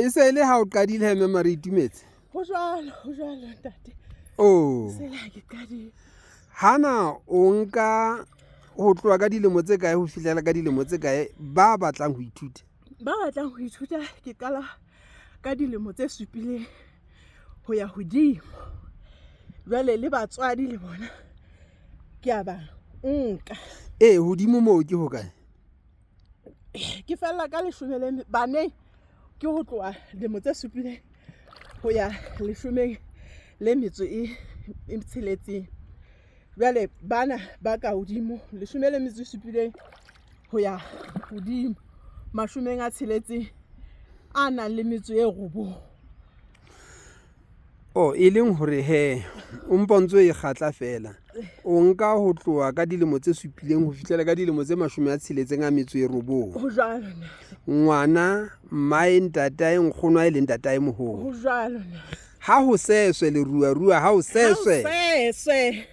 e se e le ha o qadile he mema re itumetse. Ho jwalo, ho jwalo ntate. Oh. Se le ha ke qadile. Hana o nka ho tloha ka dilemo tse kae ho fihlela ka dilemo tse kae ba batlang ho ithuta? Ba batlang ho ithuta ke qala ka dilemo tse supileng ho ya hodimo. Jwale le batswadi le bona ke a ba nka. Ee, hodimo moo ke hokae? Ke fella ka leshome le baneng ke ho tloha dilemo tse supileng ho ya leshomeng le metso e tsheletseng. Jwale bana ba ka hodimo leshome le metso e supileng ho ya hodimo mashomeng a tsheletseng a nang le metso e robong. Oh, e leng hore he o mpa o ntso e kgatla feela. O nka ho tloha ka dilemo tse supileng ho fihlela ka dilemo tse mashome a tsheletseng a metso e robong. Ho jwalo ntate. Ngwana, mmae, ntatae, nkgonwae le ntatae moholo. Ho jwalo ntate. Ha ho seswe leruarua, ha ho Ha ho seswe. seswe.